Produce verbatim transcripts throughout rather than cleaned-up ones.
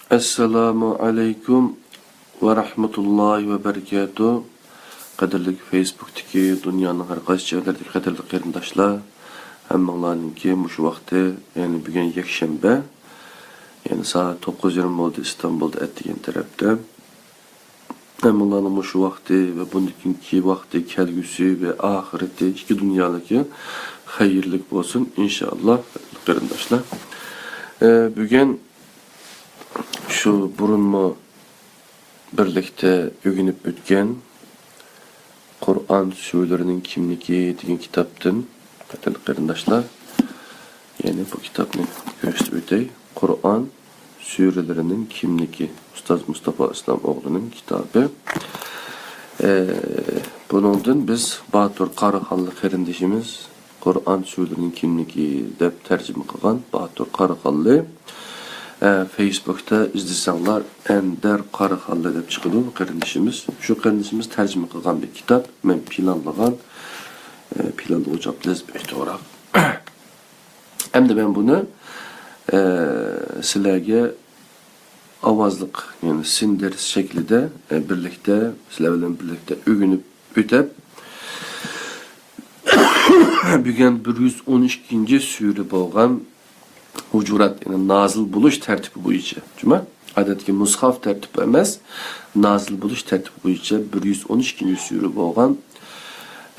ئەسسالامۇ ئەلەيكۇم ۋە رەھمەتۇللاھى ۋە بەرىكاتۇھ. قەدىرلىك فېيسبۇكتىكى دۇنيانىڭ ھەر قايسى جايلىرىدىكى قەدىرلىك قېرىنداشلار، ھەممىڭلارنىڭكى مۇشۇ ۋاقتى، يەنى بۈگۈن يەكشەنبە، يەنى سائەت توققۇز يېرىم بولدى ئىستانبۇلدا، ئەتىگەن تەرەپتە. ھەممىڭلارنىڭ مۇشۇ ۋاقتى ۋە بۇندىن كېيىنكى ۋاقتى، كەلگۈسى ۋە ئاخىرىتى، ئىككى دۇنيالىكى خەيرلىك بولسۇن، ئىنشائاللا، قېرىنداشلار. ئە، بۈگۈن شۇ بۇرۇنمۇ بىرلىكتە ئۆگىنىپ ئۆتكەن قۇرئان سۈرىلىرىنىڭ كىملىكى دېگەن كىتابتىن، قەدىرلىك قېرىنداشلار، يەنى بۇ كىتابنى كۆرسىتىپ ئۆتەي. قۇرئان سۈرىلىرىنىڭ كىملىكى، ئۇستاز مۇستاپا ئىسلام ئوغلىنىڭ كىتابى. ئە، بۇنىڭدىن بىز باتۇر قاراخانلىق قېرىندىشىمىز قۇرئان سۈرىلىرىنىڭ كىملىكى دەپ تەرجىمە قىلغان باتۇر قاراخانلى. ئە، فېيسبۇكتا ئىزدىسەڭلار، ئەندەر قاراخانلى دەپ چىقىدۇ بۇ قېرىندىشىمىز. شۇ قېرىندىشىمىز تەرجىمە قىلغان بىر كىتاب، مەن پىلانلىغان، ئە، پىلانلىغۇچ ئابلىز ئۆتۈۋراق. ئەمدى مەن بۇنى، ئە، سىلەرگە ئاۋازلىق، يەنى سىندىرىش شەكلىدە، ئە، بىرلىكتە، سىلەر بىلەن بىرلىكتە ئۆگىنىپ ئۆتەپ، بۈگۈن بىر يۈز ئون ئىككىنچى سۈرە بولغان ھۇجۇرات، يەنى نازىل بولۇش تەرتىپى بويىچە. جۇما، ئادەتتىكى مۇسھاف تەرتىپى ئەمەس، نازىل بولۇش تەرتىپى بويىچە بىر يۈز ئون ئىككىنچى سۈرە بولغان،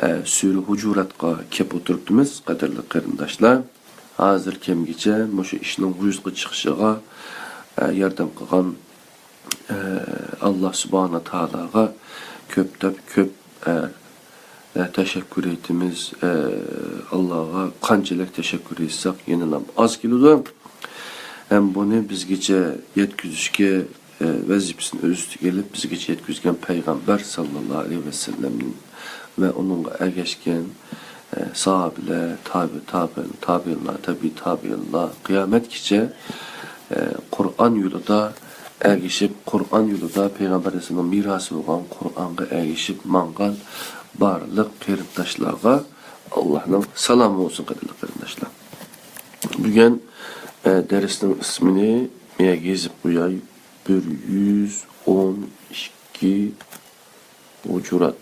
ئە، سۈرە ھۇجۇراتقا كېلىپ ئولتۇرۇپتىمىز، قەدىرلىك قېرىنداشلار. ھازىر كەمگىچە مۇشۇ ئىشنىڭ ۋۇجۇدقا چىقىشىغا، ئە، ياردەم قىلغان، ئە، ئاللا سۇبھانە تائالاغا كۆپتەك كۆپ، ئە، ئە، تەشەككۈر ئېيتىمىز. ئە، ئاللاغا قانچىلىك تەشەككۈر ئېيتساق، يەنىلا ئاز كېلىدۇ. ھەم بۇنى بىزگىچە يەتكۈزۈشكە، ئە، ۋەزىپىسىنى ئۆز ئۈستىگە ئېلىپ، بىزگىچە يەتكۈزگەن پەيغەمبەر ساللاللاھۇ ئەلەيھى ۋەسەللەمنىڭ ۋە ئۇنىڭغا ئەگەشكەن، ئە، ساھابىلەر، تابىئىن تابىئىن، تابىئىنلار، تەبىئىي تابىئىنلار، قىيامەتكىچە، ئە، قۇرئان يولىدا ئەگىشىپ، قۇرئان يولىدا پەيغەمبەر ئەلەيھىسسالامنىڭ مىراسى بولغان قۇرئانغا ئەگىشىپ ماڭغان بارلىق قېرىنداشلارغا ئاللاھنىڭ سالامى بولسۇن، قەدىرلىك قېرىنداشلار. بۈگۈن، ئە، دەرسنىڭ ئىسمىنى مەن يېزىپ قوياي. بىر يۈز ئون ئىككى ھۇجۇرات.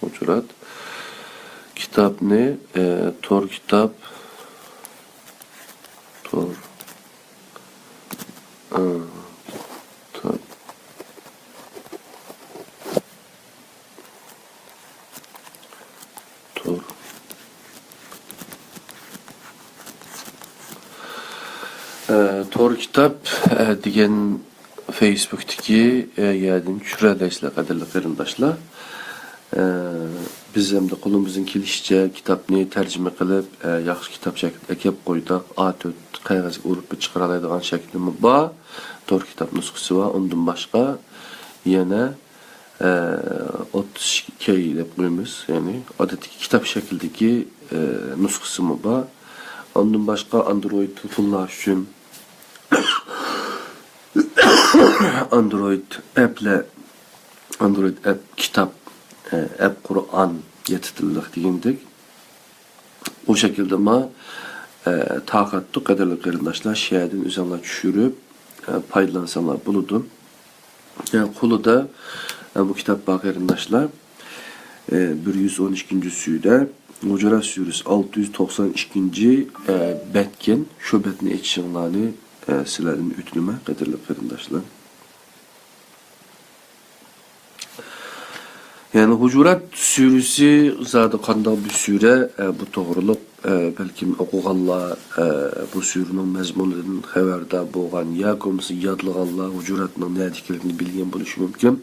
ھۇجۇرات. كىتابنى، ئە، تور كىتاب، تور، ئە، كىتاب. تور. ئە، تور كىتاب، ئە، دېگەن فېيسبۇكتىكى، ئە، يەردىن چۈشۈرەلەيسىلەر، قەدىرلىك قېرىنداشلار. ئە، بىز ئەمدى قولىمىزدىن كېلىشىچە كىتابنى تەرجىمە قىلىپ، ئە، ياخشى كىتاب شەكلىدە ئەكەپ قويدۇق. ئا تۆت قەغەزگە ئۇرۇپ چىقىرالايدىغان شەكلىمۇ بار. تور كىتاب نۇسخىسى بار. ئۇندىن باشقا يەنە ئە، ئوتتۇز ئىككى كەي دەپ قويىمىز. يەنى ئادەتتىكى كىتاب شەكلىدىكى، ئە، نۇسخىسىمۇ بار. ئاندىن باشقا ئاندرويد تېلېفونلار ئۈچۈن ئاندرويد ئەپلەر، ئاندرويد ئەپ كىتاب، ئە، ئەپ قۇرئان يەتتە تىللىق دېگەندەك. ئۇ شەكىلدىمۇ، ئە، تارقاتتۇق، قەدىرلىك قېرىنداشلار. شۇ يەردىن ئۆزۈڭلار چۈشۈرۈپ، ئە، پايدىلانساڭلار بولىدۇ. ئە، قولىدا، ئە، بۇ كىتاب بار، قېرىنداشلار. ئە، بىر يۈز ئون ئىككىنچى سۈرە، ھۇجۇرات سۈرىسى، ئالتە يۈز توقسان ئىككىنچى، ئە، بەتكەن. شۇ بەتنى ئېچىشىڭلارنى، ئە، سىلەردىن ئۆتۈنىمەن، قەدىرلىك قېرىنداشلار. يەنى ھۇجۇرات سۈرىسى زادى قانداق بىر سۈرە؟ ئە، بۇ توغرۇلۇق، ئە، بەلكىم ئوقۇغانلار، ئە، بۇ سۈرىنىڭ مەزمۇنىدىن خەۋەردار بولغان ياكى بولمىسا يادلىغانلار ھۇجۇراتنىڭ نەدە ئىكەنلىكىنى بىلگەن بولۇشى مۇمكىن.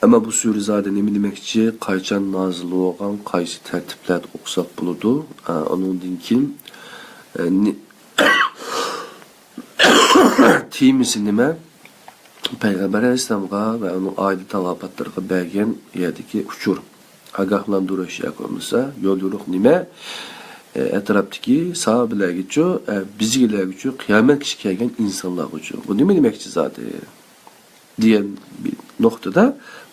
ئەمما بۇ سۈرە زادى نېمە دېمەكچى، قايچان نازىل بولغان، قايسى تەرتىپلەردە ئوقۇساق بولىدۇ؟ ئە، ئۇنىڭدىن كېيىن، ئە، نې-، تېمىسى نېمە؟ پەيغەمبەر ئەلەيھىسسالامغا ۋە ئۇنىڭ ئائىلە تاۋابىئاتلىرىغا بەرگەن يەردىكى ئۇچۇر، ئاگاھلاندۇرۇش ياكى بولمىسا يول يورۇق نېمە؟ ئە، ئەتراپتىكى ساھابىلەرگىچۇ، ئە، بىزگىلەرگىچۇ، قىيامەتكىچە كەلگەن ئىنسانلارغىچۇ. بۇ نېمە دېمەكچى زادى؟ دېگەن بىر نۇقتىدا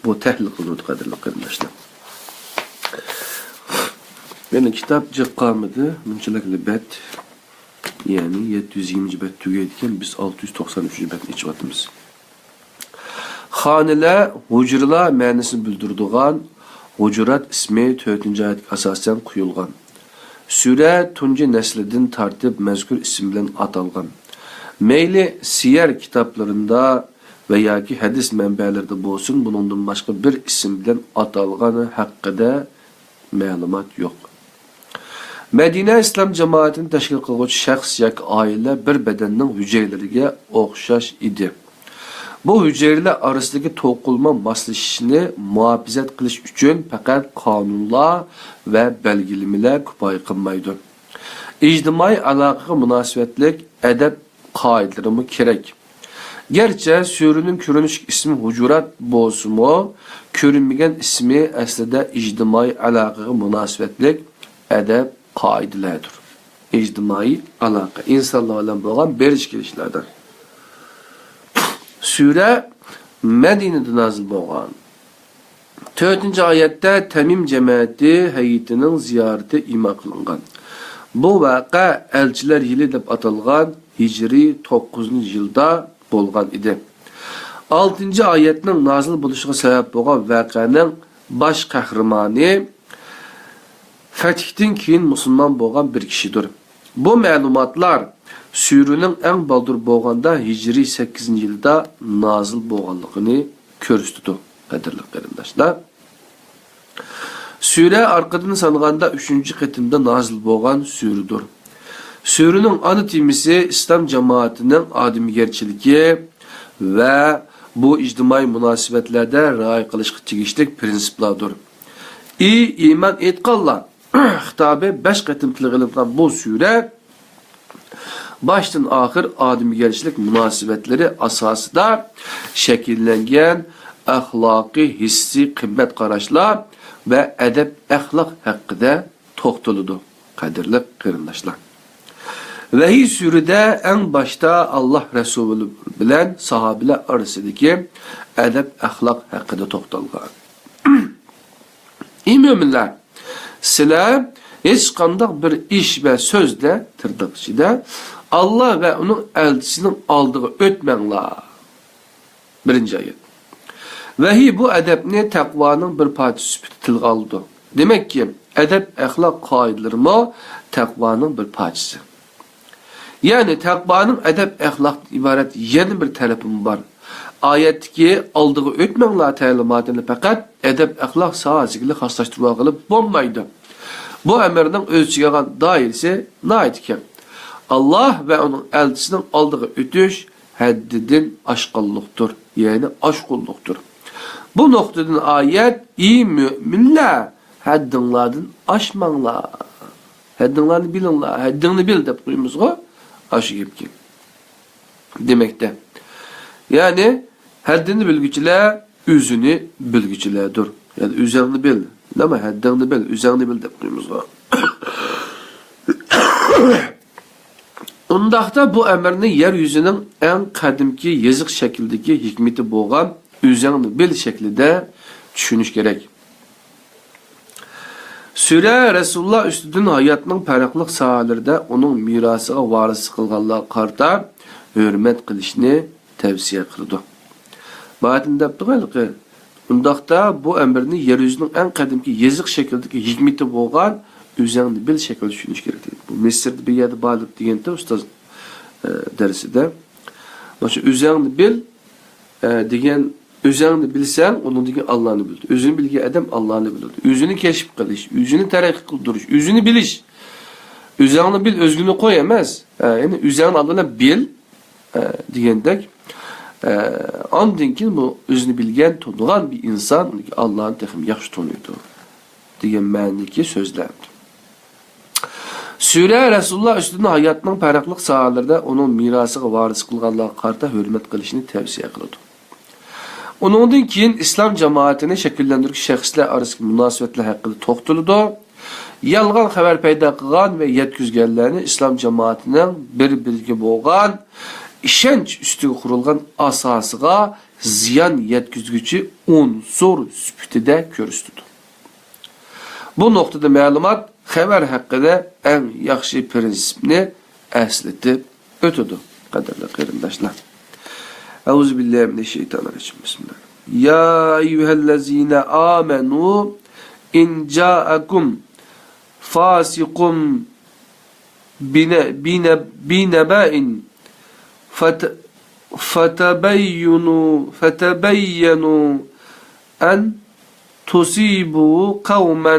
بۇ تەھلىل قىلىنىدۇ، قەدىرلىك قېرىنداشلار. يەنە كىتاب جىق قالمىدى، مۇنچىلىكلا بەت، يەنى يەتتە يۈز يىگىرمىنچى بەت تۈگەيدىكەن، بىز ئالتە يۈز توقسان ئۈچىنچى بەتنى ئېچىۋاتىمىز. خانىلەر، ھۇجرىلار مەنىسىنى بىلدۈرىدىغان ھۇجۇرات ئىسمى تۆتىنچى ئايەتكە ئاساسەن قويۇلغان. سۈرە تۇنجى نەسلىدىن تارتىپ مەزكۇر ئىسىم بىلەن ئاتالغان. مەيلى سىيەر كىتابلىرىدا ۋە ياكى ھەدىس مەنبەلىرىدە بولسۇن، بۇنىڭدىن باشقا بىر ئىسىم بىلەن ئاتالغان ھەققىدە مەلۇمات يوق. مەدىنە ئىسلام جامائىتىنى تەشكىل قىلغۇچى شەخس ياكى ئائىلە بىر بەدەننىڭ ھۈجەيرىلىرىگە ئوخشاش ئىدى. بۇ ھۈجەيرىلەر ئارىسىدىكى توقۇلما ماسلىشىشنى مۇھاپىزەت قىلىش ئۈچۈن پەقەت قانۇنلار ۋە بەلگىلىمىلەر كۇپايە قىلمايدۇ. ئىجتىمائىي ئالاقىگە مۇناسىۋەتلىك ئەدەپ قائىدىلىرىمۇ كېرەك. گەرچە سۈرىنىڭ كۆرۈنۈشلۈك ئىسمى ھۇجۇرات بولسىمۇ، كۆرۈنمىگەن ئىسمى ئەسلىدە ئىجتىمائىي ئالاقىگە مۇناسىۋەتلىك ئەدەپ قائىدىلەردۇر. ئىجتىمائىي ئالاقە، ئىنسانلار بىلەن بولغان بېرىش-كېلىشلەردە. سۈرە مەدىنىدە نازىل بولغان. تۆتىنچى ئايەتتە تەمىم جەمەتى ھەيئىتىنىڭ زىيارىتى ئىما قىلىنغان. بۇ ۋەقە ئەلچىلەر يىلى دەپ ئاتالغان ھىجرىي توققۇزىنچى يىلدا بولغان ئىدى. ئالتىنچى ئايەتنىڭ نازىل بولۇشىغا سەۋەب بولغان ۋەقەنىڭ باش قەھرىمانى فەتھتىن كېيىن مۇسۇلمان بولغان بىر كىشىدۇر. بۇ مەلۇماتلار سۈرىنىڭ ئەڭ بالدۇر بولغاندا ھىجرىي سەككىزىنچى يىلدا نازىل بولغانلىقىنى كۆرسىتىدۇ، قەدىرلىك قېرىنداشلار. سۈرە ئارقىدىن سانىغاندا ئۈچىنچى قېتىمدا نازىل بولغان سۈرىدۇر. سۈرىنىڭ ئانا تېمىسى ئىسلام جامائىتىنىڭ ئادىمىگەرچىلىكى ۋە بۇ ئىجتىمائىي مۇناسىۋەتلەردە رىئايە قىلىشقا تېگىشلىك پىرىنسىپلاردۇر. ئى ئىمان ئېيتقانلار! خىتابى بەش قېتىم تىلغا ئېلىنغان بۇ سۈرە باشتىن ئاخىر ئادىمىگەرچىلىك مۇناسىۋەتلىرى ئاساسىدا شەكىللەنگەن ئەخلاقىي، ھېسسىي قىممەت قاراشلار ۋە ئەدەپ-ئەخلاق ھەققىدە توختىلىدۇ، قەدىرلىك قېرىنداشلار. ۋەھىي سۈرىدە ئەڭ باشتا ئاللاھ رەسۇلى بىلەن ساھابىلەر ئارىسىدىكى ئەدەپ-ئەخلاق ھەققىدە توختالغان. ئى مۆمىنلەر! سىلەر ھېچقانداق بىر ئىش ۋە سۆزدە، تىرناق ئىچىدە، ئاللاھ ۋە ئۇنىڭ ئەلچىسىنىڭ ئالدىغا ئۆتمەڭلار. بىرىنچى ئايەت. ۋەھىي بۇ ئەدەپنى تەقۋانىڭ بىر پارچىسى سۈپىتىدە تىلغا ئالىدۇ. دېمەككى، ئەدەپ-ئەخلاق قائىدىلىرىمۇ تەقۋانىڭ بىر پارچىسى. يەنى تەقۋانىڭ ئەدەپ-ئەخلاقتىن ئىبارەت يەنە بىر تەرىپىمۇ بار. ئايەتتىكى «ئالدىغا ئۆتمەڭلار» تەلىماتىنى پەقەت ئەدەپ-ئەخلاق ساھەسىگىلا خاسلاشتۇرۇۋالغىلى بولمايدۇ. بۇ ئەمرنىڭ ئۆز ئىچىگە ئالغان دائىرىسى ناھايىتى كەڭ. ئاللاھ ۋە ئۇنىڭ ئەلچىسىنىڭ ئالدىغا ئۆتۈش ھەددىدىن ئاشقانلىقتۇر، يەنى ئاشقۇنلۇقتۇر. بۇ نۇقتىدىن ئايەت، ئى مۆمىنلەر، ھەددىڭلاردىن ئاشماڭلار. ھەددىڭلارنى بىلىڭلار، ھەددىڭنى بىل دەپ قويىمىزغۇ، ئاشۇ گەپكە. دېمەكتە. يەنى، ھەددىنى بىلگۈچىلەر ئۆزىنى بىلگۈچىلەردۇر. يەنى، ئۆزەڭنى بىل. نېمە؟ ھەددىڭنى بىل، ئۆزەڭنى بىل دەپ قويىمىزغۇ. ئۇنداقتا بۇ ئەمرنى يەر يۈزىنىڭ ئەڭ قەدىمكى يېزىق شەكلىدىكى ھېكمىتى بولغان «ئۆزەڭنى بىل» شەكلىدە چۈشىنىش كېرەك. سۈرە رەسۇلۇللاھ ئۈستىدىن ھاياتنىڭ پەرقلىق ساھەلىرىدە ئۇنىڭ مىراسىغا ۋارىسلىق قىلغانلارغا قارىتا ھۆرمەت قىلىشنى تەۋسىيە قىلىدۇ. بايىتىن دەپتۇ ھېلىقى، ئۇنداقتا بۇ ئەمرنى يەر يۈزىنىڭ ئەڭ قەدىمكى يېزىق شەكلىدىكى ھېكمىتى بولغان «ئۆزەڭنى بىل» شەكلىدە چۈشىنىش كېرەك دېگەن. بۇ مىسىردا بىر يەردە بار دېگەنتى ئۇستاز، ئە، دەرسىدە. مانا شۇ «ئۆزەڭنى بىل» ئە، دېگەن، «ئۆزەڭنى بىلسەڭ، ئۇنىڭدىن كېيىن ئاللانى بىلىدۇ. ئۆزىنى بىلگەن ئادەم ئاللانى بىلىدۇ.» ئۆزىنى كەشىپ قىلىش، ئۆزىنى تەرەققىي قىلدۇرۇش، ئۆزىنى بىلىش. «ئۆزەڭنى بىل، ئۆزگىنى قوي» ئەمەس. ئە، يەنى «ئۆزەڭنى ئالدى بىلەن بىل» ئە، دېگەندەك، ئە، ئاندىن كېيىن بۇ ئۆزىنى بىلگەن، تونۇغان بىر ئىنسان ئاللانى تېخىمۇ ياخشى تونۇيدۇ دېگەن مەنىدىكى سۆزلەر. سۈرە رەسۇلۇللاھ ئۈستىدىن ھاياتنىڭ پەرقلىق ساھەلىرىدە ئۇنىڭ مىراسىغا ۋارىس قىلغانلارغا قارىتا ھۆرمەت قىلىشنى تەۋسىيە قىلىدۇ. ئۇنىڭدىن كېيىن ئىسلام جامائىتىنى شەكىللەندۈرگۈچى شەخسلەر ئارىسىدىكى مۇناسىۋەتلەر ھەققىدە توختىلىدۇ. يالغان خەۋەر پەيدا قىلغان ۋە يەتكۈزگەنلەرنى ئىسلام جامائىتىنىڭ بىر-بىرىگە بولغان ئىشەنچ ئۈستىگە قۇرۇلغان ئاساسىغا زىيان يەتكۈزگۈچى ئۇنسۇر سۈپىتىدە كۆرسىتىدۇ. بۇ نۇقتىدا مەلۇمات خەۋەر ھەققىدە ئەڭ ياخشى پىرىنسىپنى ئەسلىتىپ ئۆتىدۇ. قەدىرلىك قېرىنداشلار. ئەئۇزۇ بىللاھى مىنەششەيتانىررەجىم. بىسمىللاھ. يا أيها الذين آمنوا إن جاءكم فاسق بن- بن- بنبأ فت- فتبينوا فتبينوا أن تصيبوا قوما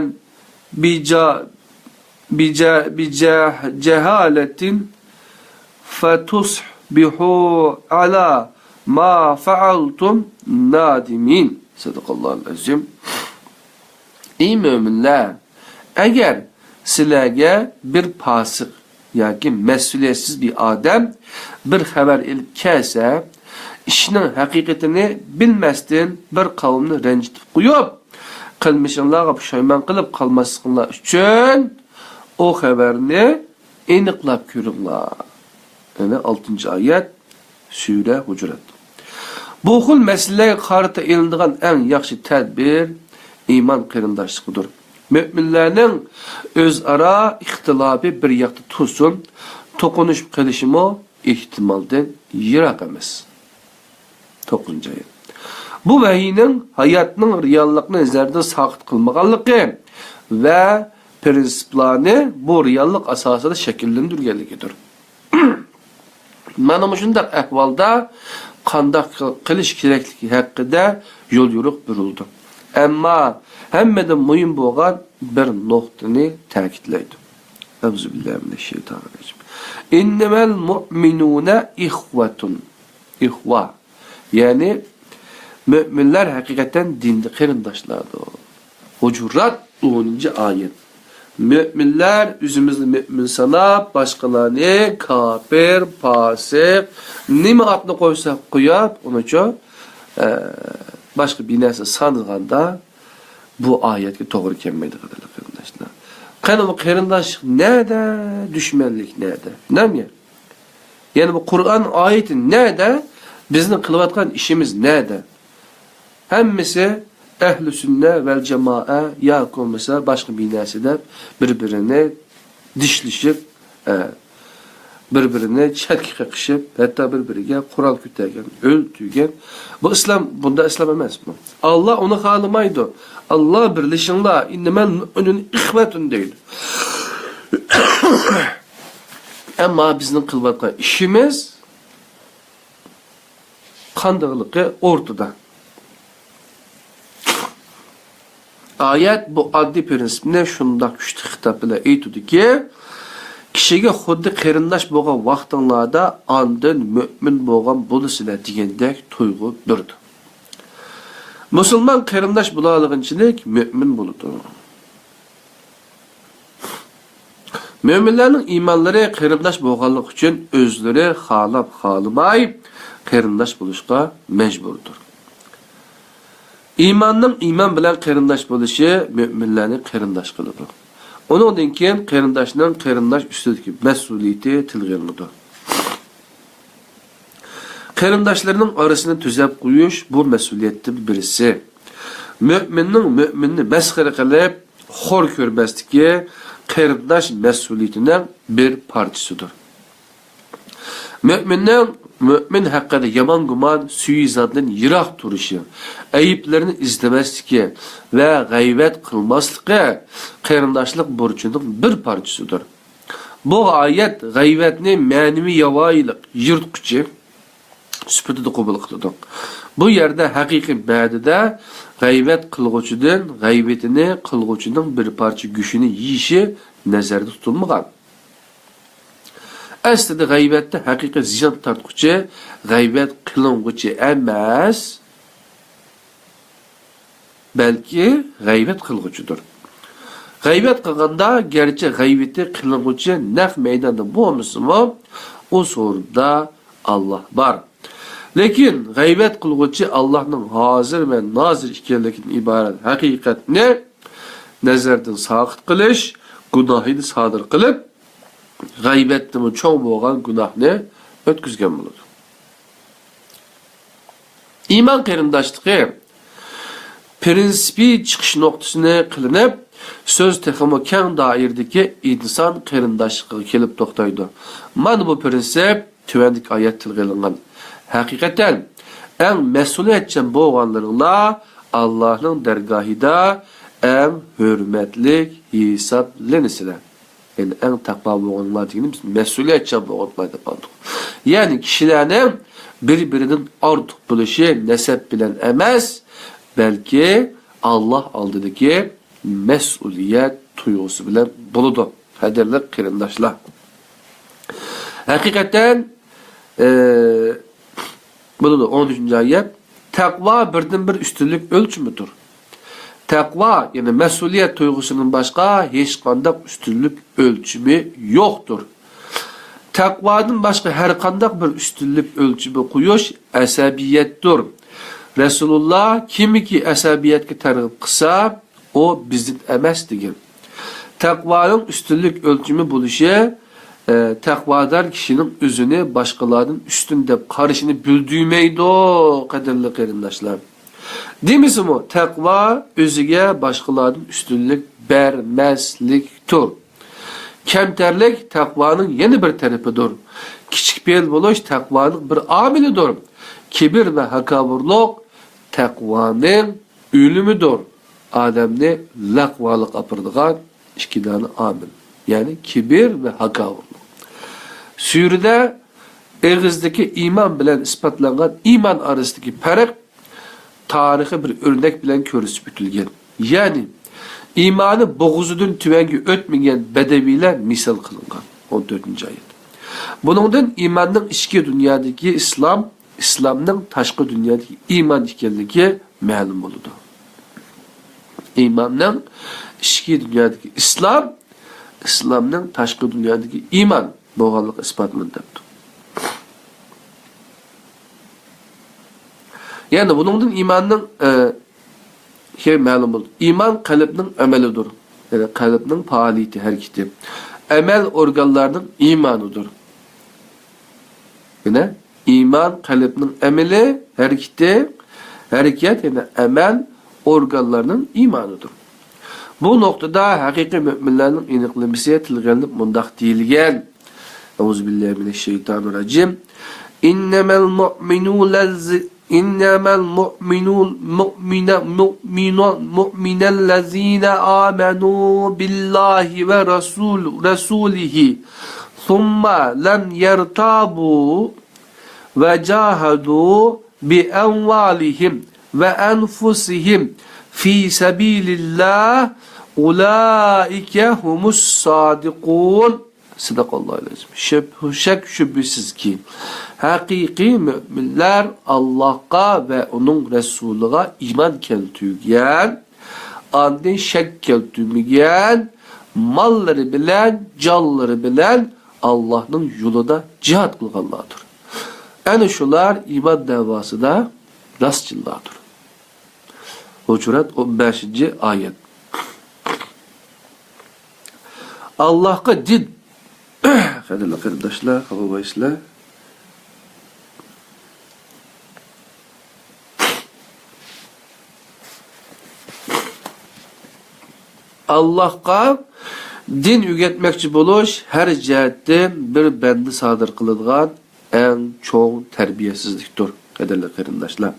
بجا- بجا- بجا- جهالة فتصبحوا على ما فعلتم نادمين. صدق الله العظيم. ئەي مۆمىنلەر، ئەگەر سىلەرگە بىر پاسىق ياكى مەسئۇلىيەتسىز بىر ئادەم بىر خەۋەر ئېلىپ كەلسە، ئىشنىڭ ھەقىقىتىنى بىلمەستىن بىر قەۋمنى رەنجىتىپ قويۇپ، قىلمىشىڭلارغا پۇشايمان قىلىپ قالماسلىقىڭلار ئۈچۈن ئۇ خەۋەرنى ئېنىقلاپ كۆرۈڭلار. يەنى ئالتىنچى ئايەت، سۈرە ھۇجۇرات. بۇ خىل مەسىلىلەرگە قارىتا ئېلىنىدىغان ئەڭ ياخشى تەدبىر ئىمان قېرىنداشلىقىدۇر. مۆمىنلەرنىڭ ئۆزئارا ئىختىلاپى بىر ياقتا تۇرسۇن، توقۇنۇشۇپ قېلىشىمۇ ئېھتىمالدىن يىراق ئەمەس. توققۇزىنچى ئايەت. بۇ ۋەھىينىڭ ھاياتنىڭ رېئاللىقنى نەزەردىن ساقىت قىلمىغانلىقى ۋە پىرىنسىپلارنى بۇ رېئاللىق ئاساسىدا شەكىللەندۈرگەنلىكىدۇر. مانا مۇشۇنداق ئەھۋالدا قانداق قىلىش كېرەكلىكى ھەققىدە يول يورۇق بېرىلىدۇ. ئەمما ھەممىدىن مۇھىم بولغان بىر نۇقتىنى تەكىتلەيدۇ. ئەئۇزۇ بىللاھى مىنەششەيتانىررەجىم. إنما المؤمنون إخوة. ئىخۋا. يەنى مۆمىنلەر ھەقىقەتەن دىندا قېرىنداشلاردۇر. ھۇجۇرات، ئونىنچى ئايەت. مۆمىنلەر ئۆزىمىزنى مۆمىن ساناپ، باشقىلارنى كاپىر، پاسىق، نېمە ئاتنى قويساق قويۇپ، ئۇنىچۇ، ئە، باشقا بىر نەرسە سانىغاندا، بۇ ئايەتكە توغرا كەلمەيدۇ، قەدىرلىك قېرىنداشلار. قېنى بۇ قېرىنداشلىق نەدە، دۈشمەنلىك نەدە؟ نەمگە؟ يەنى بۇ قۇرئان ئايىتى نەدە؟ بىزنىڭ قىلىۋاتقان ئىشىمىز نەدە؟ ھەممىسى ئەھلى سۈننە ۋەل جامائە ياكى بولمىسا باشقا بىر نەرسە دەپ بىر-بىرىنى دىشلىشىپ، ئە، بىر-بىرىنى چەتكە قېقىشىپ، ھەتتا بىر-بىرىگە قورال كۆتەرگەن، ئۆلتۈرگەن. بۇ ئىسلام، بۇندا ئىسلام ئەمەس بۇ. ئاللا ئۇنى خالىمايدۇ. ئاللا بىرلىشىڭلار، إنما المؤمنون إخوة دەيدۇ. ئەمما بىزنىڭ قىلىۋاتقان ئىشىمىز قانداقلىقى ئورتىدا. ئايەت بۇ ئاددىي پىرىنسىپنى شۇنداق كۈچلۈك خىتاب بىلەن ئېيتىدۇكى، كىشىگە خۇددى قېرىنداش بولغان ۋاقتىڭلاردا ئاندىن مۆمىن بولغان بولىسىلەر دېگەندەك تۇيغۇ بېرىدۇ. مۇسۇلمان قېرىنداش بولالىغىنچىلىك مۆمىن بولىدۇ. مۆمىنلەرنىڭ ئىمانلىرى قېرىنداش بولغانلىقى ئۈچۈن ئۆزلىرى خالاپ-خالىماي قېرىنداش بولۇشقا مەجبۇردۇر. ئىماننىڭ ئىمان بىلەن قېرىنداش بولۇشى مۆمىنلەرنى قېرىنداش قىلىدۇ. ئۇنىڭدىن كېيىن قېرىنداشنىڭ قېرىنداش ئۈستىدىكى مەسئۇلىيىتى تىلغا ئېلىنىدۇ. قېرىنداشلىرىنىڭ ئارىسىنى تۈزەپ قويۇش بۇ مەسئۇلىيەتتىن بىرسى. مۆمىننىڭ مۆمىننى مەسخىرە قىلىپ، خور كۆرمەسلىكى قېرىنداش مەسئۇلىيىتىنىڭ بىر پارچىسىدۇر. مۆمىننىڭ مۆمىن ھەققىدە يامان گۇمان، سۇيىزاندىن يىراق تۇرۇشى، ئەيىبلىرىنى ئىزدىمەسلىكى ۋە غەيۋەت قىلماسلىقى قېرىنداشلىق بۇرچىنىڭ بىر پارچىسىدۇر. بۇ ئايەت غەيۋەتنى مەنىۋى ياۋايىلىق، يىرتقۇچى سۈپىتىدە قوبۇل قىلىدۇ. بۇ يەردە ھەقىقىي مەنىدە غەيۋەت قىلغۇچىدىن غەيۋىتىنى قىلغۇچىنىڭ بىر پارچە گۆشىنى يېيىشى نەزەردە تۇتۇلمىغان. ئەسلىدە غەيۋەتتە ھەقىقىي زىيان تارتقۇچى غەيۋەت قىلىنغۇچى ئەمەس، بەلكى غەيۋەت قىلغۇچىدۇر. غەيۋەت قىلغاندا، گەرچە غەيۋىتى قىلىنغۇچى نەق مەيداندا بولمىسىمۇ، ئۇ سورۇندا ئاللا بار. لېكىن غەيۋەت قىلغۇچى ئاللانىڭ ھازىر ۋە نازىر ئىكەنلىكىدىن ئىبارەت ھەقىقەتنى نەزەردىن ساقىت قىلىش گۇناھىنى سادىر قىلىپ، غەيۋەتتىنمۇ چوڭ بولغان گۇناھنى ئۆتكۈزگەن بولىدۇ. ئىمان قېرىنداشلىقى پىرىنسىپىي چىقىش نۇقتىسىنى قىلىنىپ، سۆز تېخىمۇ كەڭ دائىرىدىكى ئىنسان قېرىنداشلىقىغا كېلىپ توختايدۇ. مانا بۇ پىرىنسىپ تۆۋەندىكى ئايەت تىلغا ئېلىنغان. ھەقىقەتەن، ئەڭ مەسئۇلىيەتچان بولغانلىرىڭلار ئاللاھنىڭ دەرگاھىدا ئەڭ ھۆرمەتلىك ھېسابلىنىسىلەر. يەنى ئەڭ تەقۋا بولغانلار دېگىنىمىز مەسئۇلىيەتچان بولغانلار دەپ ئالدۇق. يەنى كىشىلەرنىڭ بىر-بىرىدىن ئارتۇق بولۇشى نەسەب بىلەن ئەمەس، بەلكى ئاللاھ ئالدىدىكى مەسئۇلىيەت تۇيغۇسى بىلەن بولىدۇ. قەدىرلىك قېرىنداشلار، ھەقىقەتەن، ئە، بولىدۇ. ئون ئۈچىنچى ئايەت. تەقۋا بىردىنبىر ئۈستۈنلۈك ئۆلچىمىدۇر. تەقۋا، يەنى مەسئۇلىيەت تۇيغۇسىدىن باشقا ھېچقانداق ئۈستۈنلۈك ئۆلچىمى يوقتۇر. تەقۋادىن باشقا ھەرقانداق بىر ئۈستۈنلۈك ئۆلچىمى قويۇش ئەسەبىيەتتۇر. رەسۇلۇللا كىمكى ئەسەبىيەتكە تەرغىب قىلسا، ئۇ بىزدىن ئەمەس دېگەن. تەقۋانىڭ ئۈستۈنلۈك ئۆلچىمى بولۇشى، ئە، تەقۋادار كىشىنىڭ ئۆزىنى باشقىلاردىن ئۈستۈن دەپ قارىشىنى بىلدۈرمەيدۇ، قەدىرلىك قېرىنداشلار. دېمىسىمۇ، تەقۋا ئۆزىگە باشقىلاردىن ئۈستۈنلۈك بەرمەسلىكتۇر. كەمتەرلىك تەقۋانىڭ يەنە بىر تەرىپىدۇر. كىچىك پېئىل بولۇش تەقۋانىڭ بىر ئامىلىدۇر. كىبىر ۋە ھاكاۋۇرلۇق تەقۋانىڭ ئۆلۈمىدۇر. ئادەمنى لەقۋالىققا ئاپىرىدىغان ئىككى دانە ئامىل. يەنى كىبىر ۋە ھاكاۋۇرلۇق. سۈرىدە ئېغىزدىكى ئىمان بىلەن ئىسپاتلانغان ئىمان ئارىسىدىكى پەرق تارىخىي بىر ئۆرنەك بىلەن كۆرسىتىپ ئۆتۈلگەن. يەنى، ئىمانى بوغۇزىدىن تۆۋەنگە ئۆتمىگەن بەدەۋىيلەر مىسال قىلىنغان. ئون تۆتىنچى ئايەت. بۇنىڭدىن ئىماننىڭ ئىچكى دۇنيادىكى ئىسلام، ئىسلامنىڭ تاشقى دۇنيادىكى ئىمان ئىكەنلىكى مەلۇم بولىدۇ. ئىماننىڭ ئىچكى دۇنيادىكى ئىسلام، ئىسلامنىڭ تاشقى دۇنيادىكى ئىمان بولغانلىقى ئىسپاتلىنىپ دەپتۇ. يەنى بۇنىڭدىن ئىماننىڭ، ئە، شەيئى مەلۇم بولدى. ئىمان قەلبنىڭ ئەمەلىدۇر. يەنى قەلبنىڭ پائالىيىتى، ھەرىكىتى. ئەمەل ئورگانلارنىڭ ئىمانىدۇر. يەنە ئىمان قەلبنىڭ ئەمىلى، ھەرىكىتى، ھەرىكەت، يەنى ئەمەل ئورگانلارنىڭ ئىمانىدۇر. بۇ نۇقتىدا ھەقىقىي مۆمىنلەرنىڭ ئېنىقلىمىسى تىلغا ئېلىنىپ مۇنداق دېيىلگەن. أعوذ بالله من الشيطان الرجيم. إنما المؤمنون الذ-، إنما المؤمنون، مؤمن، مؤمن، مؤمن الذين آمنوا بالله ورسول-، رسوله ثم لم يرتابوا وجاهدوا بأموالهم وأنفسهم في سبيل الله أولئك هم الصادقون. سەدەقەللاھۇل ئەزىم. شەك-، شەك-شۈبھىسىزكى، ھەقىقىي مۆمىنلەر ئاللاھقا ۋە ئۇنىڭ رەسۇلىغا ئىمان كەلتۈرگەن، ئاندىن شەك كەلتۈرمىگەن، ماللىرى بىلەن، جانلىرى بىلەن ئاللاھنىڭ يولىدا جىھاد قىلغانلاردۇر. ئەنە شۇلار ئىمان دەۋاسىدا راستچىللاردۇر. ھۇجرات، ئون بەشىنچى ئايەت. ئاللاھقا دىن. قەدىرلىك قېرىنداشلار، قاۋايسىلەر. ئاللاھقا دىن ئۆگەتمەكچى بولۇش ھەر جەھەتتىن بىر بەندە سادىر قىلىدىغان ئەڭ چوڭ تەربىيەسىزلىكتۇر، قەدىرلىك قېرىنداشلار.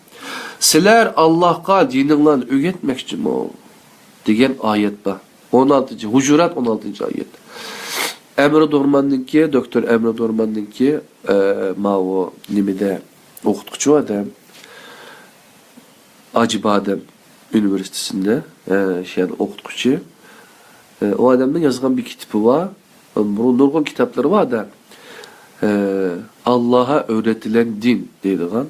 سىلەر ئاللاھقا دىنىڭلارنى ئۆگەتمەكچىمۇ؟ دېگەن ئايەت بار. ئون ئالتىنچى، ھۇجۇرات، ئون ئالتىنچى ئايەت. ئەمرى دورماننىڭكى، دوكتور ئەمرى دورماننىڭكى، ئە، ماۋۇ نېمىدە ئوقۇتقۇچى ئادەم، ئاجىبادەم ئۇنىۋېرسىتېتىندا، ئە، شۇ يەردە ئوقۇتقۇچى. ئە، ئۇ ئادەمنىڭ يازغان بىر كىتابى بار. بۇ نۇرغۇن كىتابلىرى بار-دە. ئە، «Allah'a öğretilen din» دەيدىغان.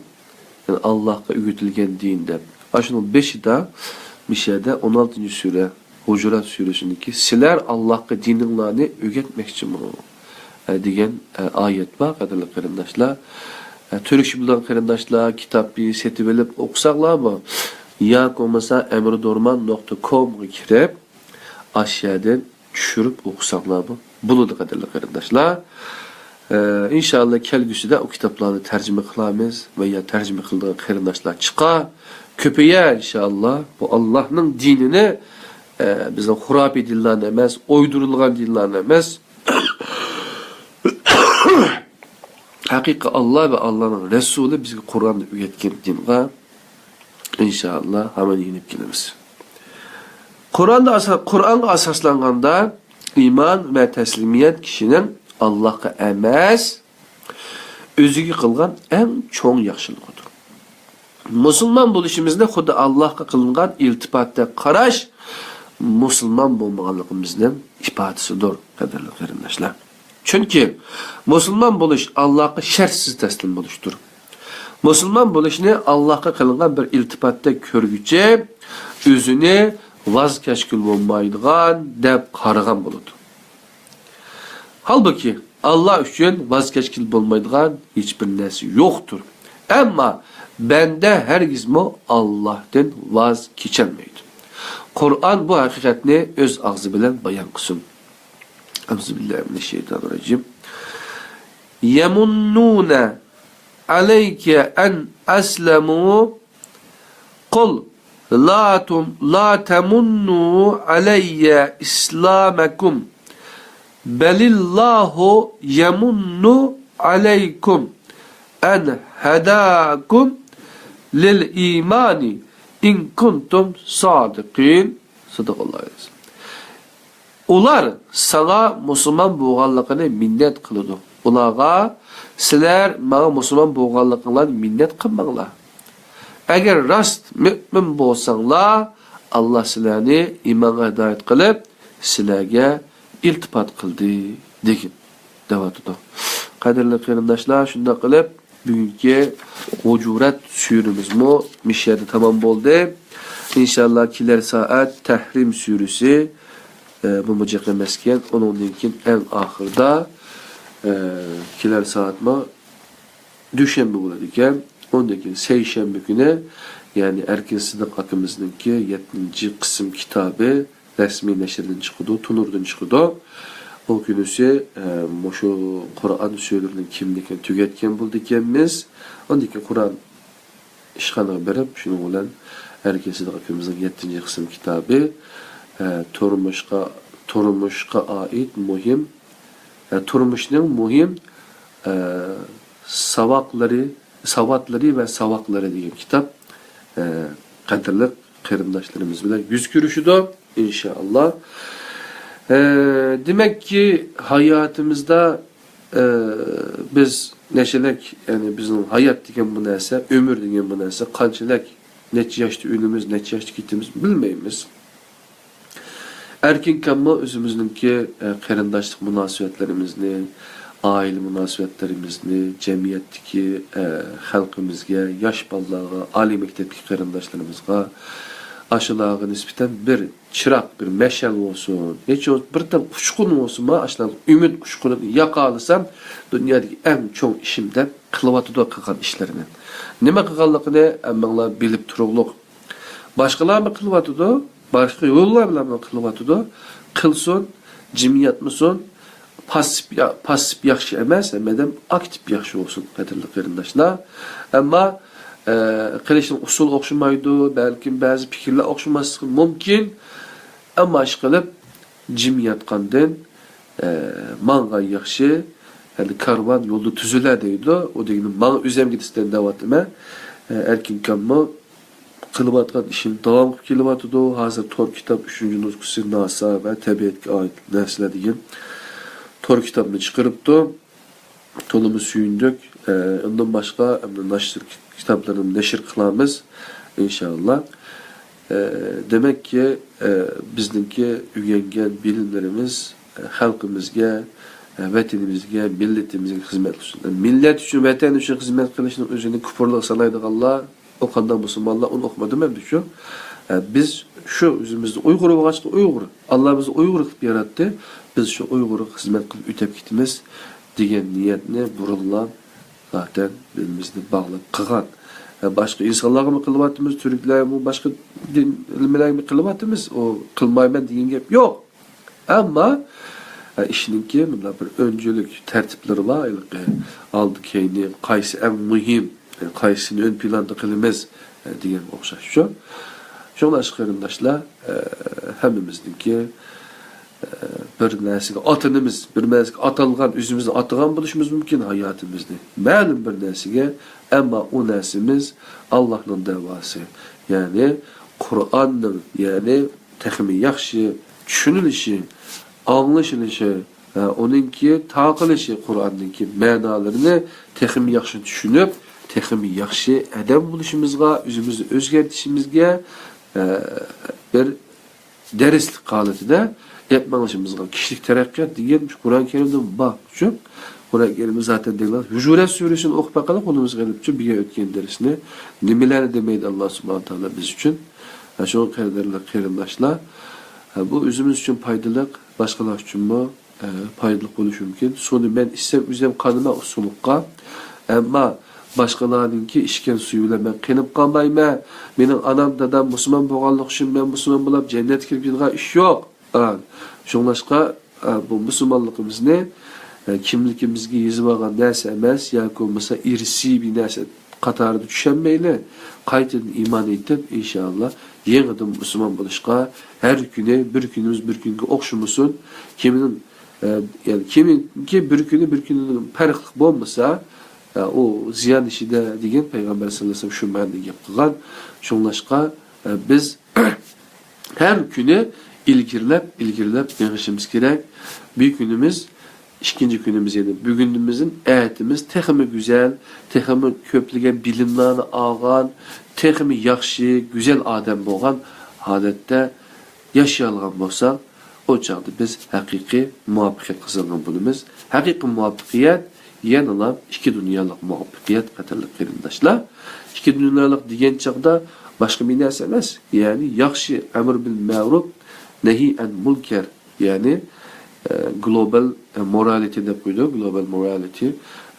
يەنى «ئاللاھقا ئۆگىتىلگەن دىن» دەپ. ئاشۇنىڭ بېشىدا، مۇشۇ يەردە ئون ئالتىنچى سۈرە، ھۇجۇرات سۈرىسىنىڭكى «سىلەر ئاللاھقا دىنىڭلارنى ئۆگەتمەكچىمۇ؟» دېگەن، ئە، ئايەت بار، قەدىرلىك قېرىنداشلار. ئە، تۈركچە بىلىدىغان قېرىنداشلار كىتابنى سېتىۋېلىپ ئوقۇساقلار بۇ. ياكى بولمىسا، ئەمرى دورمان نۇقتا كومغا كىرىپ، ئاشۇ يەردىن چۈشۈرۈپ ئوقۇساقلار بۇ. بولىدۇ، قەدىرلىك قېرىنداشلار. ئە، ئىنشاللا كەلگۈسىدە ئۇ كىتابلارنى تەرجىمە قىلارمىز ۋە يا تەرجىمە قىلىدىغان قېرىنداشلار چىقار، كۆپىيەر ئىنشاللا. بۇ ئاللاھنىڭ دىنىنى ئە، بىزنىڭ خۇراپىي دىنلارنى ئەمەس، ئويدۇرۇلغان دىنلارنى ئەمەس. ھەقىقىي ئاللا ۋە ئاللانىڭ رەسۇلى بىزگە قۇرئاندا ئۆگەتكەن دىنغا ئىنشائاللا ھامان يېنىپ كېلىمىز. قۇرئاندا ئاسا-، قۇرئانغا ئاساسلانغاندا ئىمان ۋە تەسلىمىيەت كىشىنىڭ ئاللاھقا ئەمەس، ئۆزىگە قىلغان ئەڭ چوڭ ياخشىلىقىدۇر. مۇسۇلمان بولۇشىمىزنى خۇددى ئاللاھقا قىلىنغان ئىلتىپاتتەك قاراش مۇسۇلمان بولمىغانلىقىمىزنىڭ ئىپادىسىدۇر، قەدىرلىك قېرىنداشلار. چۈنكى مۇسۇلمان بولۇش ئاللاھقا شەرتسىز تەسلىم بولۇشتۇر. مۇسۇلمان بولۇشنى ئاللاھقا قىلىنغان بىر ئىلتىپاتتەك كۆرگۈچى ئۆزىنى ۋاز كەچكىلى بولمايدىغان دەپ قارىغان بولىدۇ. ھالبۇكى، ئاللا ئۈچۈن ۋاز كەچكىلى بولمايدىغان ھېچبىر نەرسە يوقتۇر. ئەمما بەندە ھەرگىزمۇ ئاللاھتىن ۋاز كېچەلمەيدۇ. قۇرئان بۇ ھەقىقەتنى ئۆز ئاغزى بىلەن بايان قىلسۇن. أعوذ بالله من الشيطان الرجيم. يمنون عليك أن أسلموا قل لا تم-، لا تمنوا علي إسلامكم بل الله يمن عليكم أن هداكم للإيمان إن كنتم صادقين. صدق الله العظيم. ئۇلار ساڭا مۇسۇلمان بولغانلىقىنى مىننەت قىلىدۇ. ئۇلارغا، سىلەر ماڭا مۇسۇلمان بولغانلىقىڭلارنى مىننەت قىلماڭلار. ئەگەر راست مۆمىن بولساڭلار، ئاللا سىلەرنى ئىمانغا ھىدايەت قىلىپ، سىلەرگە ئىلتىپات قىلدى، دېگىن، دەۋاتىدۇ. قەدىرلىك قېرىنداشلار، شۇنداق قىلىپ، بۈگۈنكى ھۇجۇرات سۈرىمىزمۇ مۇشۇ يەردە تامام بولدى. ئىنشاللا كېلەر سائەت تەھرىم سۈرىسى، ئە، بۇمۇ جىق ئەمەسكەن. ئۇنىڭدىن كېيىن ئەڭ ئاخىرىدا، ئە، كېلەر سائەتمۇ دۈشەنبە بولىدىكەن. ئۇندىن كېيىن سەيشەنبە كۈنى، يەنى ئەركىن سىدىق ئاكىمىزنىڭكى يەتتىنچى قىسىم كىتابى رەسمىي نەشردىن چىقىدۇ، تونۇردىن چىقىدۇ. ئۇ كۈنىسى، ئە، مۇشۇ قۇرئان سۈرىلىرىنىڭ كىملىكىنى تۈگەتكەن بولىدىكەنمىز. ئاندىن كېيىن قۇرئان ئىشخانىغا بېرىپ، شۇنىڭ بىلەن ئەركىن سىدىق ئاكىمىزنىڭ يەتتىنچى قىسىم كىتابى، ئە، تۇرمۇشقا، تۇرمۇشقا ئائىت مۇھىم، ئە، تۇرمۇشنىڭ مۇھىم، ئە، ساۋاقلىرى، ساۋاتلىرى ۋە ساۋاقلىرى دېگەن كىتاب، ئە، قەدىرلىك قېرىنداشلىرىمىز بىلەن يۈز كۆرۈشىدۇ، ئىنشائاللا. ئە، دېمەككى، ھاياتىمىزدا، ئە، بىز نەچچىلەك، يەنى بىزنىڭ ھايات دېگەن بۇ نەرسە، ئۆمۈر دېگەن بۇ نەرسە، قانچىلەك، نەچچە ياشتا ئۆلىمىز، نەچچە ياشتا كېتىمىز، بىلمەيمىز. ئەركىن كاممۇ ئۆزىمىزنىڭكى، ئە، قېرىنداشلىق مۇناسىۋەتلىرىمىزنى، ئائىلە مۇناسىۋەتلىرىمىزنى، جەمئىيەتتىكى، ئە، خەلقىمىزگە، ياش بالىلارغا، ئالىي مەكتەپتىكى قېرىنداشلىرىمىزغا، ئاشۇلارغا نىسبەتەن بىر چىراغ، بىر مەشئەل بولسۇن، ھېچ بولمىسا بىر دانە ئۇچقۇن بولسىمۇ، ئاشۇلارنىڭ ئۈمىد ئۇچقۇنىنى ياقالىسام، دۇنيادىكى ئەڭ چوڭ ئىشىم دەپ قىلىۋاتىدۇ قىلغان ئىشلىرىنى. نېمە قىلغانلىقىنى ھەممىڭلار بىلىپ تۇرۇقلۇق. باشقىلارمۇ قىلىۋاتىدۇ، باشقا يوللار بىلەنمۇ قىلىۋاتىدۇ. قىلسۇن، جىم ياتمىسۇن. پاسسىپ يا-، پاسسىپ ياخشى ئەمەس، ھەممە ئادەم ئاكتىپ ياخشى بولسۇن، قەدىرلىك قېرىنداشلار. ئەمما، ئە، قىلىشنىڭ ئۇسۇلى ئوخشىمايدۇ، بەلكىم بەزى پىكىرلەر ئوخشىماسلىقى مۇمكىن. ئەمما ئىشقىلىپ، جىم ياتقاندىن، ئە، ماڭغان ياخشى. يەنى كارۋان يولدا تۈزۈلە دەيدۇ. ئۇ دېگىنى ماڭا ئۆزۈمگە دېسىدىن دەۋاتىمەن. ئە، ئەركىن كاممۇ قىلىۋاتقان ئىشىنى داۋام قىلىپ كېلىۋاتىدۇ. ھازىر تور كىتاب ئۈچىنچى نۇسخىسى ناسا ۋە تەبىئەتكە ئائىت نەرسىلەر دېگەن تور كىتابنى چىقىرىپتۇ. تولىمۇ سۆيۈندۇق. ئە، ئۇندىن باشقا، ئەمدى ناشر كىتابلىرىنى نەشر قىلىمىز، ئىنشائاللا. ئە، دېمەككى، ئە، بىزنىڭكى ئۆگەنگەن بىلىملىرىمىز، ئە، خەلقىمىزگە، ئە، ۋەتىنىمىزگە، مىللىتىمىزگە خىزمەت قىلسۇن. مىللەت ئۈچۈن، ۋەتەن ئۈچۈن خىزمەت قىلىشنىڭ ئۆزىنى كۇپۇرلۇق سانايدىغانلار، ئۇ قانداق مۇسۇلمانلار، ئۇنى ئوقۇمىدىم ئەمدى شۇ. ئە، بىز شۇ ئۆزىمىزنى ئۇيغۇر بولغاچقا ئۇيغۇر. ئاللا بىزنى ئۇيغۇر قىلىپ ياراتتى. بىز شۇ ئۇيغۇرغا خىزمەت قىلىپ ئۆتەپ كېتىمىز دېگەن نىيەتنى بۇرۇنلا زاتەن بېلىمىزنى باغلاپ قىلغان. ئە، باشقا ئىنسانلارغىمۇ قىلىۋاتىمىز، تۈركلەرمۇ، باشقا دىن ئىلمىلەرگىمۇ قىلىۋاتىمىز. ئۇ قىلمايمەن دېگەن گەپ يوق. ئەمما، ئە، ئىشنىڭكى مۇنداق بىر ئۆنجۈلۈك تەرتىپلىرى بار، ھېلىقى ئالدى كەينى، قايسى ئەڭ مۇھىم، ئە، قايسىنى ئۆز پىلاندا قىلىمىز، ئە، دېگەنگە ئوخشاش شۇ. شۇڭلاشقا قېرىنداشلار، ئە، ھەممىمىزنىڭكى، ئە، بىر نەرسىگە ئاتىنىمىز، بىر نەرسىگە ئاتالغان، ئۆزىمىزنى ئاتىغان بولۇشىمىز مۇمكىن ھاياتىمىزنى. مەلۇم بىر نەرسىگە، ئەمما ئۇ نەرسىمىز ئاللاھنىڭ دەۋاسى. يەنى قۇرئاننىڭ، يەنى تېخىمۇ ياخشى چۈشىنىلىشى، ئاڭلىشىلىشى، ھە، ئۇنىڭكى تارقىلىشى، قۇرئاننىڭكى مەنالىرىنى تېخىمۇ ياخشى چۈشىنىپ، تېخىمۇ ياخشى ئادەم بولۇشىمىزغا، ئۆزىمىزنى ئۆزگەرتىشىمىزگە، ھە، بىر دەرسلىك ھالىتىدە ئېلىپ مېڭىشىمىزغا، كىشىلىك تەرەققىيات دېگەن شۇ قۇرئان كەرىمدە بار. شۇ قۇرئان كەرىمدە زاتەن دەيدىغان ھۇجۇرات سۈرىسىنى ئوقۇپ باقايلى، قولىمىزغا ئېلىپچۇ، بۈگۈن ئۆتكەن دەرسنى. نېمىلەرنى دېمەيدۇ ئاللا سۇبھانە تائالا بىز ئۈچۈن؟ ھە، شۇڭا قەدىرلىك قېرىنداشلار، ھە، بۇ ئۆزىمىز ئۈچۈن پايدىلىق، باشقىلار ئۈچۈنمۇ ئە، پايدىلىق بولۇشى مۇمكىن. سۇنى مەن ئىچسەم، ئۆزۈم قانىمەن ئۇ سۇلۇققا. ئەمما باشقىلارنىڭكى ئىچكەن سۈيى بىلەن مەن قېنىپ قالمايمەن. مېنىڭ ئانام، دادام مۇسۇلمان بولغانلىقى ئۈچۈن مەن مۇسۇلمان بولۇپ جەننەتكە كىرىپ كېتىدىغان ئىش يوق. ئا، شۇڭلاشقا، ئا، بۇ مۇسۇلمانلىقىمىزنى، ئە، كىملىكىمىزگە يېزىۋالغان نەرسە ئەمەس ياكى بولمىسا ئىرسىي بىر نەرسە قاتارىدا چۈشەنمەيلى، قايتىدىن ئىمان ئېيتىپ، ئىنشائاللا، يېڭىدىن مۇسۇلمان بولۇشقا، ھەر كۈنى بىر كۈنىمىز بىر كۈنگە ئوخشىمىسۇن. كىمنىڭ، ئە، يەنى كىمنىڭكى بىر كۈنى بىر كۈنىدىن پەرقلىق بولمىسا، ئە، ئۇ زىيان ئىچىدە دېگەن پەيغەمبەر سەللەللاھۇ ئەلەيھى ۋەسەللەم شۇ مەنىدە گەپ قىلغان. شۇڭلاشقا، ئە، بىز ھەر كۈنى ئىلگىرىلەپ، ئىلگىرىلەپ مېڭىشىمىز كېرەك. بىر كۈنىمىز ئىككىنچى كۈنىمىز، يەنى بۈگۈنىمىزدىن ئەتىمىز تېخىمۇ گۈزەل، تېخىمۇ كۆپلىگەن بىلىملەرنى ئالغان، تېخىمۇ ياخشى، گۈزەل ئادەم بولغان ھالەتتە ياشىيالىغان بولساق، ئۇ چاغدا بىز ھەقىقىي مۇۋەپپەقىيەت قازانغان بولىمىز. ھەقىقىي مۇۋەپپەقىيەت يەنىلا ئىككى دۇنيالىق مۇۋەپپەقىيەت، قەدىرلىك قېرىنداشلار. ئىككى دۇنيالىق دېگەن چاغدا باشقا بىر نەرسە ئەمەس، يەنى ياخشى، ئەمر بىل مەرۇپ، نەھى ئەن مۇنكەر، يەنى، ئە، گلوبال، ئە، مورالىتى دەپ قويىدۇ، گلوبال مورالىتى.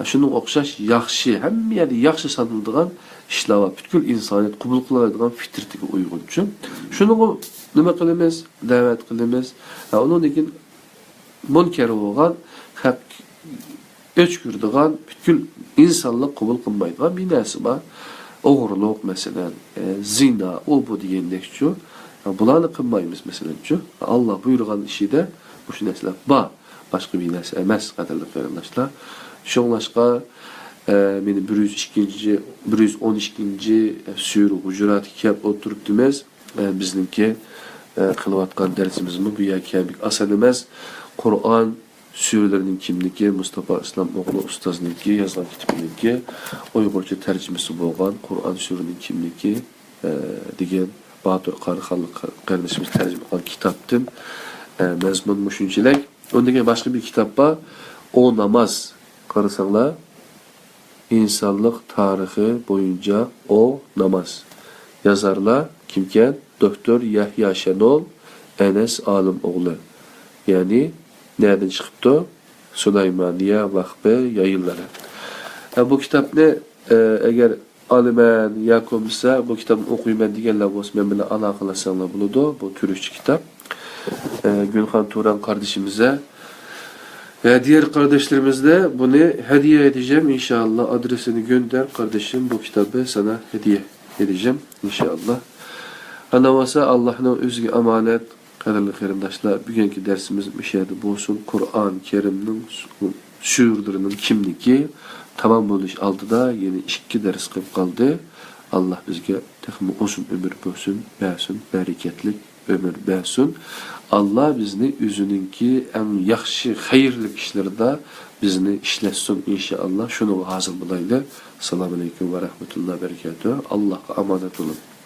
شۇنىڭغا ئوخشاش ياخشى، ھەممە يەردە ياخشى سانىلىدىغان ئىشلار بار. پۈتكۈل ئىنسانىيەت قوبۇل قىلالايدىغان فىترىتىگە ئۇيغۇنچۇ. شۇنىڭغا نېمە قىلىمىز؟ دەۋەت قىلىمىز. ھە، ئۇنىڭدىن كېيىن مۇنكەر بولغان، خەق ئۆچ كۆرىدىغان، پۈتكۈل ئىنسانلىق قوبۇل قىلمايدىغان بىر نەرسە بار. ئوغرىلىق، مەسىلەن، ئە، زىنا، ئۇ بۇ دېگەندەكچۇ. بۇلارنى قىلمايمىز، مەسىلەنچۇ. ئاللا بۇيرۇغان ئىشىدە مۇشۇ نەرسىلەر بار. باشقا بىر نەرسە ئەمەس، قەدىرلىك قېرىنداشلار. شۇڭلاشقا، ئە، مېنى بىر يۈز ئىككىنچى، بىر يۈز ئون ئىككىنچى سۈرە ھۇجۇراتقا كەپ ئولتۇرۇپتىمىز. ئە، بىزنىڭكى، ئە، قىلىۋاتقان دەرسىمىزمۇ گويا كەبىك ئاسان ئەمەس. قۇرئان سۈرىلىرىنىڭ كىملىكى، مۇستاپا ئىسلام ئوغلى ئۇستازنىڭكى يازغان كىتابىنىڭكى ئۇيغۇرچە تەرجىمىسى بولغان قۇرئان سۈرىنىڭ كىملىكى، ئە، دېگەن باتۇر قاراخانلىق قېرىندىشىمىز تەرجىمە قىلغان كىتابتىن، ئە، مەزمۇن مۇشۇنچىلىك. ئۇندىن كېيىن باشقا بىر كىتاب بار، ئۇ ناماز. قارىساڭلار، ئىنسانلىق تارىخى بويىچە ئۇ ناماز. يازارلار كىمكەن؟ دوكتور يەھيا شەنول، ئەنەس ئالىم ئوغلى. يەنى نەدىن چىقىپتۇ؟ سۇلايمانىيە ۋەقپى يايىنلىرى. ھە، بۇ كىتابنى، ئە، ئەگەر ئالىمەن ياكى بولمىسا بۇ كىتابنى ئوقۇيمەن دېگەنلەر بولسا مەن بىلەن ئالاقىلەشسەڭلار بولىدۇ. بۇ تۈركچە كىتاب. ئە، گۈلخان تۇران قاردىشىمىزدە ۋە دىيەر قارداشلىرىمىزدە بۇنى ھەدىيە ئېتىجەم، ئىنشائاللا. ئادرېسىنى گۆندەر، قاردىشىم، بۇ كىتابى سانا ھەدىيە ئېتىجەم، ئىنشائاللا. ئانا بولسا ئاللانىڭ ئۆزىگە ئامانەت. قەدىرلىك قېرىنداشلار، بۈگۈنكى دەرسىمىز مۇشۇ يەردە بولسۇن. قۇرئان كەرىمنىڭ سۈ-، سۈرىلىرىنىڭ كىملىكى تامام بولۇش ئالدىدا يەنە ئىككى دەرس قېلىپ قالدى. ئاللا بىزگە تېخىمۇ ئۇزۇن ئۆمۈر بولسۇن، بەرسۇن، بەرىكەتلىك ئۆمۈر بەرسۇن. ئاللا بىزنى ئۆزىنىڭكى ئەڭ ياخشى، خەيرلىك ئىشلىرىدا بىزنى ئىشلەتسۇن، ئىنشائاللا. شۇنىڭغا ھازىر بولايلى. ئەسسالامۇئەلەيكۇم ۋە رەھمەتۇللا ۋە بەرىكاتۇھ. ئاللاغا ئامانەت بولۇڭ.